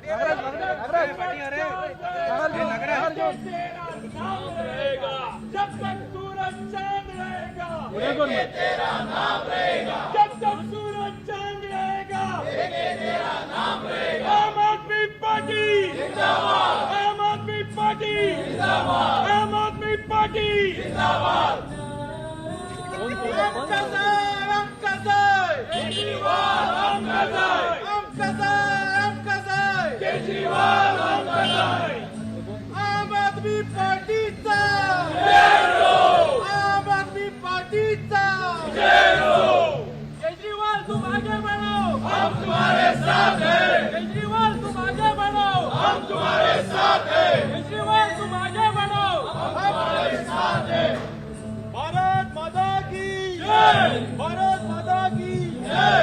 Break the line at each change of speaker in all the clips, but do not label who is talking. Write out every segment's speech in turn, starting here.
तेरा नाम रहेगा, जब तक सूरज चांद रहेगा तेरा नाम रहेगा, जब तक सूरज चांद रहेगा तेरा नाम रहेगा। आम आदमी पार्टी जिंदाबाद, आम आदमी पार्टी जिंदाबाद, आम आदमी पार्टी जिंदाबाद। केजरीवाल आमका जाय, आमका जाय, आमका जाय, केजरीवाल आमका जाय।
आम आदमी पार्टीचा, आम आदमी पार्टीचा।
केजरीवाल, तुम आगे बढ़ो, हम तुम्हारे साथ हैं। केजरीवाल, तुम आगे बढ़ो, हम तुम्हारे साथ हैं। केजरीवाल, तुम आगे बढ़ो, हम तुम्हारे साथ हैं।
भारत माता की
जय!
भारत माता की
जय!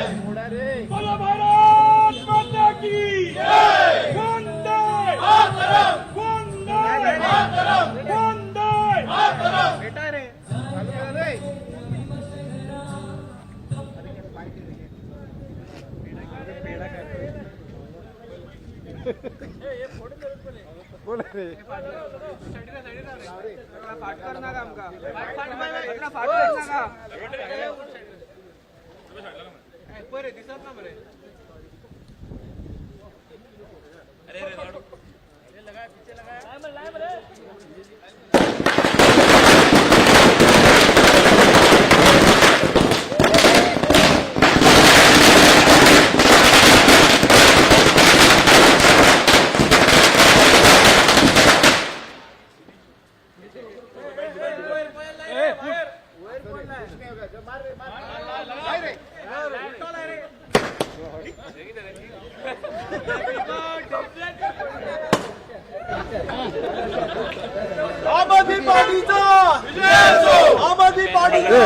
बोलो भारत माता की जय! वंदे मातरम, वंदे मातरम, वंदे मातरम।
आम आदमी पार्टीचा, आम आदमी पार्टीचा,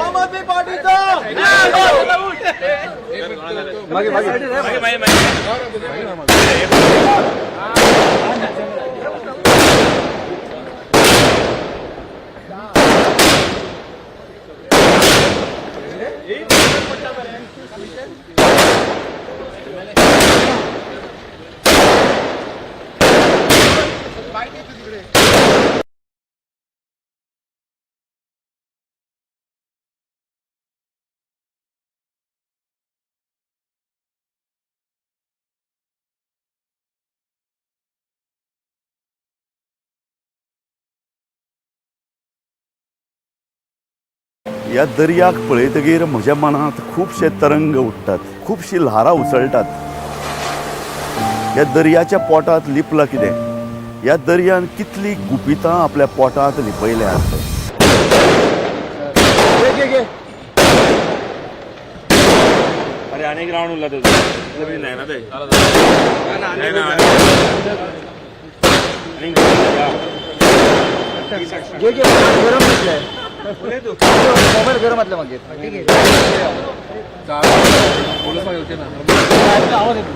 आम आदमी पार्टीचा।
ह्या दर्याक पळयतगीर म्हज्या मनांत खुबशे तरंग उठ्ठात, खुबशीं ल्हारां उसळटात. ह्या दर्याच्या पोटांत लिपलां कितें? ह्या दर्यान कितलीं गुपितां आपल्या पोटांत लिपयल्यांत?
अरे, अनेक राऊंड उरला तुझा नाही ना ते नाही ना. अनेक round
घे घे, मोबाईल गरम म्हटलंय, मोबाईल गरम म्हटलं मागीर. आवाज येतो.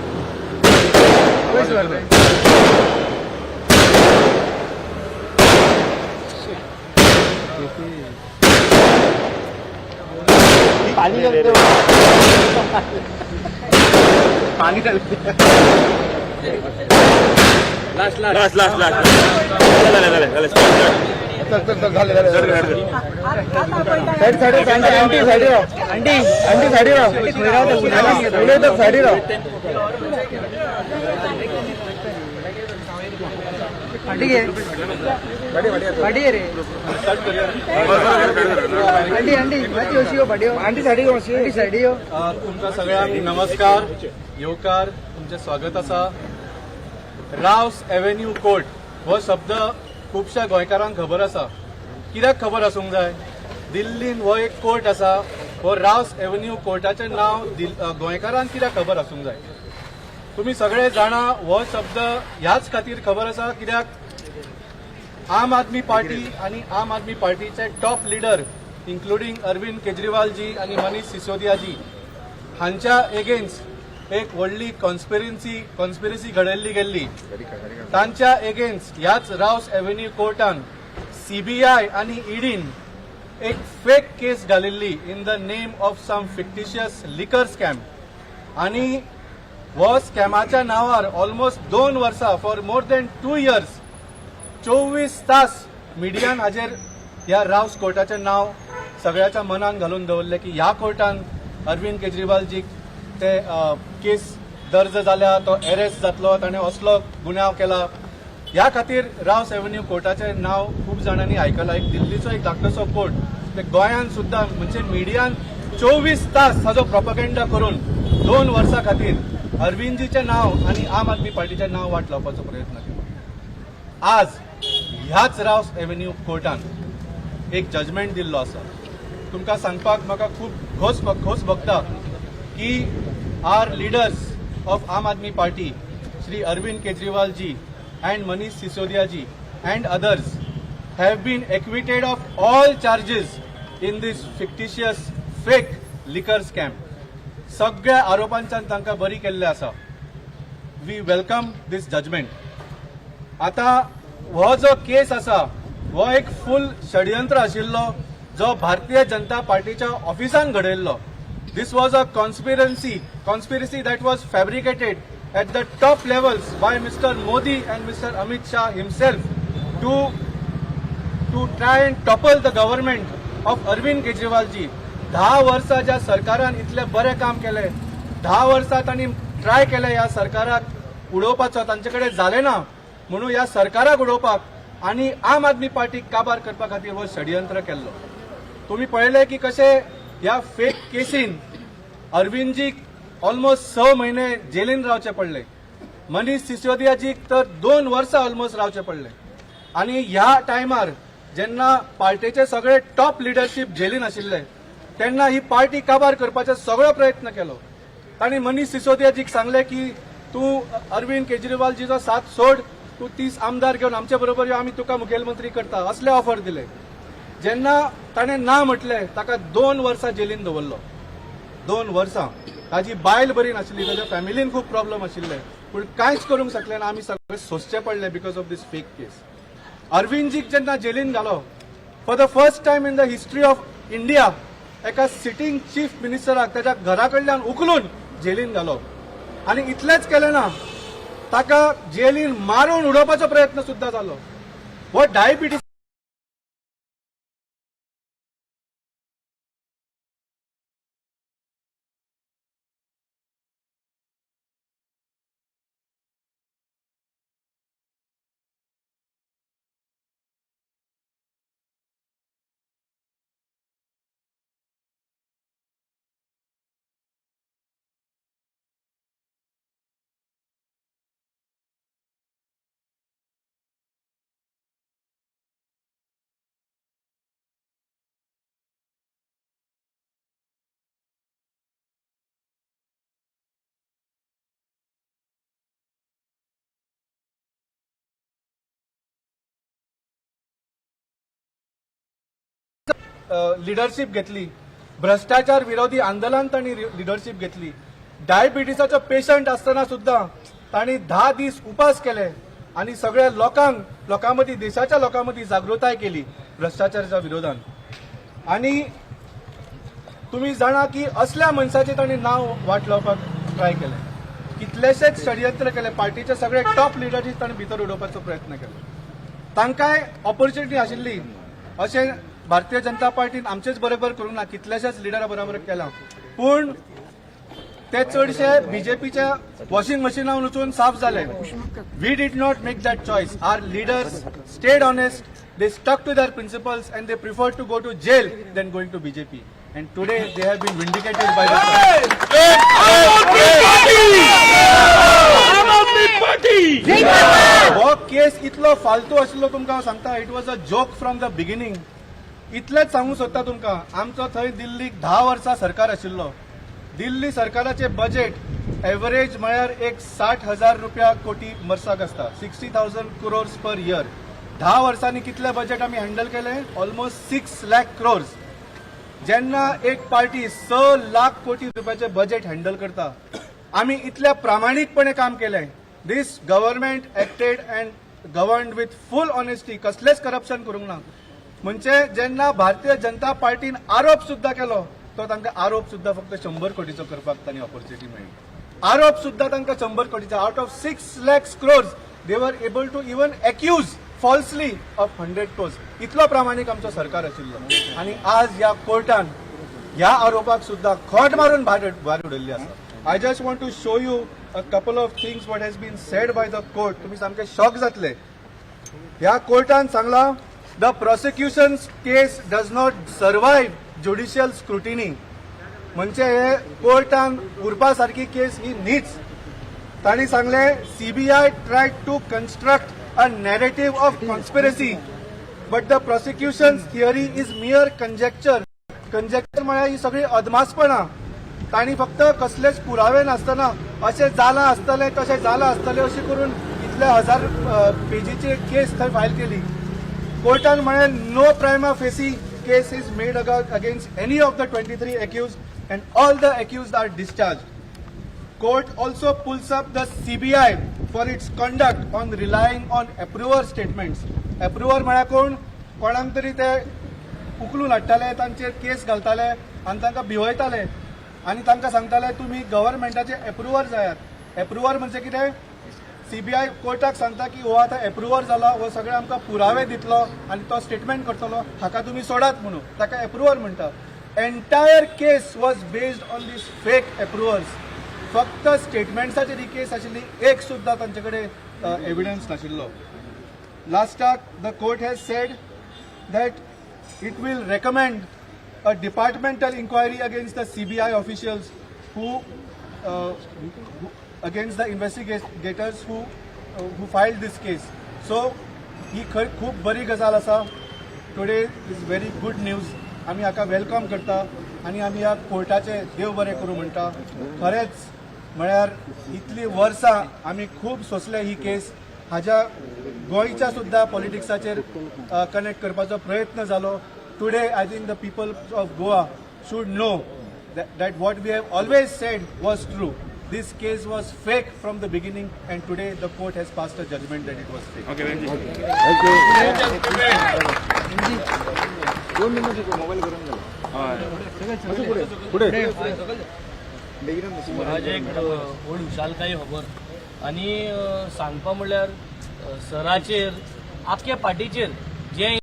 पाणी पाणी.
लास्ट लास्ट लास्ट, झाले झाले झाले.
चल चल चल, झाले झाले. साईड साईड, आंटी आंटी साईडी राव, आंटी आंटी साईडी राव, उलयतात साईडी राव. Aunty sari aunty sari.
तुमकां सगळ्यांक नमस्कार, येवकार, तुमचें स्वागत आसा. रावस एव्हेन्यू कोर्ट हो शब्द खुबश्या गोंयकारांक खबर आसा. कित्याक खबर आसूंक जाय? दिल्लीन हो एक कोर्ट आसा. हो रावस एव्हेन्यू कोर्टाचें नांव गोंयकारांक कित्याक खबर आसूंक जाय? तुमी सगळे जाणा, हो शब्द ह्याच खातीर खबर आसा कित्याक आम आदमी पार्टी आणि आम आदमी पार्टीचे टॉप लिडर, इन्क्लुडींग अरविंद केजरीवालजी आणि मनीष सिसोदियाजी हांच्या एगेन्स्ट एक व्हडली कॉन्स्पिरसी घडयल्ली गेल्ली. तांच्या एगेन्स्ट ह्याच रावस एव्हेन्यू कोर्टान सीबीआय आणि ईडीन एक फेक केस घालिल्ली in the name of some fictitious liquor scam. आणि हो स्कॅमाच्या नांवार ऑलमोस्ट 2 वर्सां, for more than 2 years, 24 तास मिडियान हाजेर ह्या रावस कोर्टाचें नांव सगळ्याच्या मनान घालून दवरलें की ह्या कोर्टान अरविंद केजरीवालजीक ते केस दर्ज जाल्या, तो एरेस्ट जातलो, ताणें असलो गुन्यांव केला. ह्या खातीर रावस एव्हन्यू कोर्टाचें नांव खूब जाणांनी आयकलां. एक दिल्लीचो एक धाकटोसो कोर्ट, ते गोंयान सुद्दां म्हणजे मिडियान 24 तास ताजो प्रोपगेंडा करून 2 वर्सां खातीर अरविंदजीचें नांव आनी आम आदमी पार्टीचें नांव वाट लावपाचो प्रयत्न केलो. आज ह्याच रावस एव्हन्यू कोर्टान एक जजमेंट दिल्लो आसा. तुमकां सांगपाक म्हाका खूब खोस खोस भोगता की our leaders of Aam Aadmi Party, Shri Arvind Kejriwal ji and Manish Sisodia ji and others, have been acquitted of all charges in this fictitious fake liquor scam. सगळ्या आरोपांच्यान तांकां बरी केल्ले आसा. We welcome this judgment. आता हो जो केस आसा, हो एक फूल षडयंत्र आशिल्लो जो भारतीय जनता पार्टीच्या ऑफिसान घडयल्लो. This was a conspiracy that was fabricated at the top levels by Mr. Modi and Mr. Amit Shah himself to try and topple the government of Arvind Kejriwal ji. 10 वर्सां ज्या सरकारान इतलें बरें काम केलें, 10 वर्सां तांणी ट्राय केलें ह्या सरकाराक उडोवपाचो, तांचे कडेन जालें ना, म्हणून ह्या सरकाराक उडोवपाक आनी आम आदमी पार्टीक काबार करपा खातीर हो षडयंत्र केल्लो. तुम्ही पळयलें की कशें ह्या फेक केसीन अरविंदजीक ऑलमोस्ट 6 म्हयने जेलीन रावचे पडले, मनीष सिसोदियाजीक तर 2 वर्सां ऑलमोस्ट रावचे पडले. आनी ह्या टायमार जेन्ना पार्टीचे सगळे टॉप लिडरशीप जेलीन आशिल्ले, तेन्ना ही पार्टी काबार करपाचो सगळो प्रयत्न केलो. तांणी मनीष सिसोदियाजीक सांगलें की तूं अरविंद केजरीवालजीचो साथ सोड, तूं 30 आमदार घेवन आमचे बरोबर यो, आमी तुका मुखेलमंत्री करता, असले ऑफर दिले. जेन्ना ताणें ना म्हटलें, ताका 2 वर्सां जेलीन दवरलो. 2 वर्सां. ताजी बायल बरी नाशिल्ली, ताच्या फॅमिलीन खूब प्रॉब्लम आशिल्ले, पूण कांयच करूंक शकले ना. आमी सगळे सोंसचे पडले because of this fake case. अरविंदजीक जेन्ना जेलीन घालो, for the first time in the history of India एका सिटींग चीफ मिनिस्टराक ताच्या घरा कडल्यान उखलून जेलीन घालो. आनी इतलेंच केलें ना, ताका जेलीन मारून उडोवपाचो प्रयत्न सुद्दां जालो. हो डायबिटीस लिडरशीप घेतली. भ्रष्टाचार विरोधी आंदोलन तांणी लिडरशीप घेतली. डायबिटीसाचो पेशंट आसतना सुद्दां तांणी 10 दीस उपास केले आनी सगळ्या लोकांक, लोकां मदीं, देशाच्या लोकां मदीं जागृताय केली भ्रष्टाचाराच्या विरोधान. आनी तुम्ही जाणा की असल्या मनशाचे तांणी नांव वाट लावपाक ट्राय केलें. कितलेशेच षडयंत्र केले. पार्टीचे सगळे टॉप लिडर्स तांणी भितर उडोवपाचो प्रयत्न केलो. तांकांय ऑपॉर्च्युनिटी आशिल्ली. अशें भारतीय जनता पार्टीन आमचेच बरोबर करूंक ना, कितल्याशाच लिडरा बरोबर केलां, पूण ते चडशे बीजेपीच्या वॉशिंग मशिनान वचून साफ जाले. We did not make that choice. Our leaders stayed honest, they stuck to their principles and they prefer to go to jail than going to BJP, and today they have been vindicated by the हो केस इतलो फालतू आशिल्लो, तुमकां हांव सांगता, it was a joke from the beginning. इतलेंच सांगूंक सोदता तुमकां, आमचो थंय दिल्लीक 10 वर्सां सरकार आशिल्लो. दिल्ली सरकाराचे बजेट एवरेज म्हळ्यार एक 60,000 रुपया कोटी वर्साक आसता, 60,000 crores per year. 10 वर्सांनी कितले बजेट आमी हँडल केले? ऑलमोस्ट 6 लॅक क्रोर्स. जेन्ना एक पार्टी 6 लाख कोटी रुपयाचे बजेट हँडल करता, आमी इतल्या प्रामाणीकपणे काम केलें. This government acted and governed with full honesty. कसलेच करप्शन करूंक ना. म्हणजे जेन्ना भारतीय जनता पार्टीन आरोप सुद्दां केलो, तो तांकां आरोप सुद्दां फक्त 100 कोटीचो करपाक तांणी ऑपॉर्च्युनिटी मेळ्ळी. आरोप सुद्दां तांकां 100 कोटीचे, out of 6 lakhs crores they were able to even accuse falsely of 100 crores. इतलो प्रामाणीक आमचो सरकार आशिल्लो आनी आज ह्या कोर्टान ह्या आरोपाक सुद्दां खोट मारून भायर भायर उडयल्ली आसा. I just want to show you a couple of things what has been said by the court. तुमी सामके शॉक जातले. ह्या कोर्टान सांगला, the prosecution case does not survive judicial scrutiny. म्हणजे हे कोर्टान उरपा सारकी केस ही न्हीच. तांणी सांगले, CBI tried to construct a narrative of conspiracy, but the prosecution theory is mere conjecture. Conjecture म्हळ्यार ही सगळी अदमासपणां. तांणी फक्त कसलेच पुरावे नासतना अशें जालां आसतलें, तशें जालां आसतलें, अशें करून इतले हजार पेजीची केस थंय फायल केली. कोर्टान म्हळें, no prima facie case is made against any of the 23 accused and all the accused are discharged. Court also pulls up the CBI for its conduct on relying on approver statements. Approver म्हळ्यार कोण? कोणाक तरी ते उखलून हाडटाले, तांचेर केस घालताले आनी तांकां भिवयताले आनी तांकां सांगताले, तुमी गव्हर्मेंटाचे एप्रुवर जायात. एप्रुवर म्हणजे कितें? सीबीआय कोर्टाक सांगता की हो आतां एप्रुवर जाला, हो सगळे आमकां पुरावे दितलो आनी तो स्टेटमेंट करतलो, हाका तुमी सोडात म्हणून. ताका एप्रुवर म्हणटा. Entire case was based on these fake approvers. फक्त स्टेटमेंट्साचेर ही केस आशिल्ली. एक सुद्दां तांचे कडेन एविडन्स नाशिल्लो. लास्टाक the court has said that it will recommend a departmental inquiry against the CBI officials who against the investigators who filed this case. So ही खर खूब बरी गजाल आसा. Today is very good news. आमी हाका welcome करता आनी आमी ह्या कोर्टाचें देव बरें करूं म्हणटा. खरेंच म्हळ्यार इतली वर्सां आमी खूब सोंसले ही केस. हाज्या गोंयच्या सुद्दां पॉलिटिक्साचेर कनेक्ट करपाचो प्रयत्न जालो. Today I think the people of Goa should know that what we have always said was true. This case was fake from the beginning, and today the court has passed a judgment that it was fake.
Okay.
2 मिनिटं mobile गरम झाला.
पुढे.
आज एक व्हड खुशालकाय खबर आनी सांगपा म्हणल्यार सराचेर, आख्या पार्टीचेर जे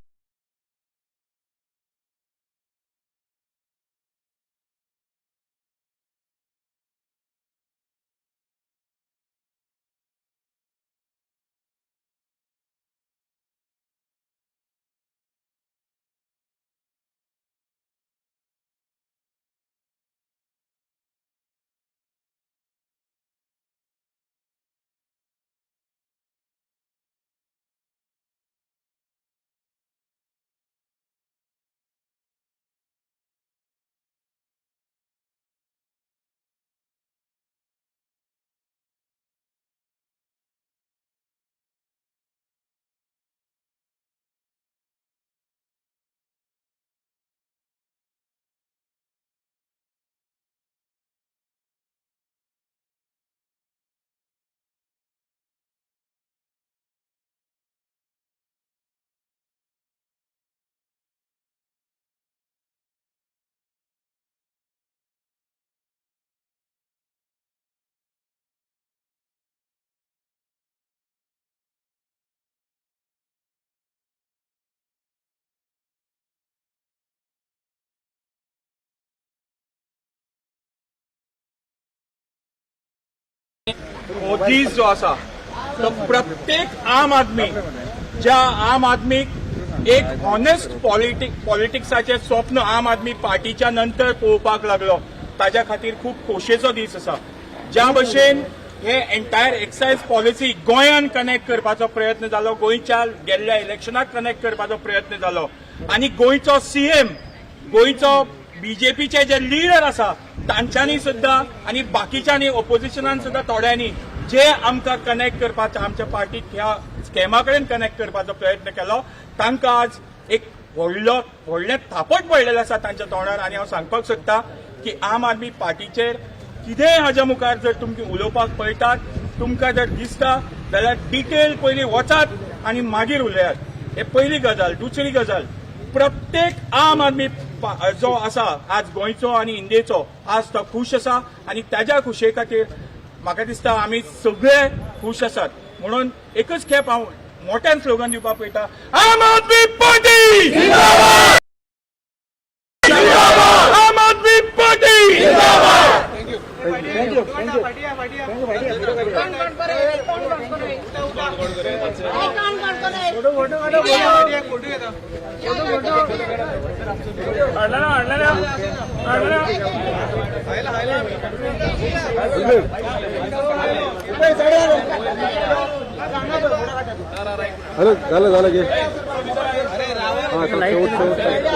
हो दीस जो आसा तो प्रत्येक आम आदमी, ज्या आम आदमीक एक ऑनेस्ट पॉलिटिक्साचें स्वप्न आम आदमी पार्टीच्या नंतर पळोवपाक लागलो, ताज्या खातीर खूब खोशेचो दीस आसा. ज्या भशेन हे एंटायर एक्सायज पॉलिसी गोंयान कनेक्ट करपाचो प्रयत्न जालो, गोंयच्या गेल्ल्या इलेक्शनाक कनेक्ट करपाचो प्रयत्न जालो आनी गोंयचो सीएम, गोंयचो बीजेपीचे जे लिडर आसा तांच्यांनी सुद्दां आनी बाकीच्यांनी ओपोजिशनान सुद्दां थोड्यांनी जे आमकां कनेक्ट करपाचो, आमच्या पार्टीक ह्या स्कॅमा कडेन कनेक्ट करपाचो प्रयत्न केलो, तांकां आज एक व्हडलो व्हडलें थापट पडलेलें आसा तांच्या तोंडार. आनी हांव सांगपाक सोदता की आम आदमी पार्टीचेर कितेंय हाज्या मुखार जर तुमकां उलोवपाक पळयतात, तुमकां जर दिसता जाल्यार डिटेल पयलीं वचात आनी मागीर उलयात. हे पयली गजाल. दुसरी गजाल, प्रत्येक आम आदमी जो आसा आज गोंयचो आनी इंडियेचो, आज तो खूश आसा आनी ताज्या खुशये खातीर म्हाका दिसता आमी सगळे खूश आसात. म्हणून एकच खेप हांव मोठ्यान स्लोगन दिवपाक पळयता, आम आदमी पार्टी, आम आदमी पार्टी. हाडला ना, हाडला ना, हाडला ना.
हॅलो, झालं झालं, घे. हा, चल, शेवट शेवट शेवट.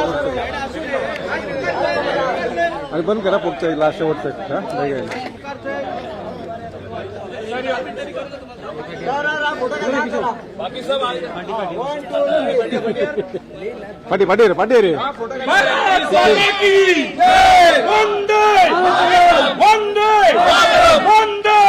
आणि बंद करा पुढचा लास्ट शेवटचा. हा, नाही काय. पाठी पाठी रे, पाठी रे.
भारत माता की जय! वंदे वंदे वंदे.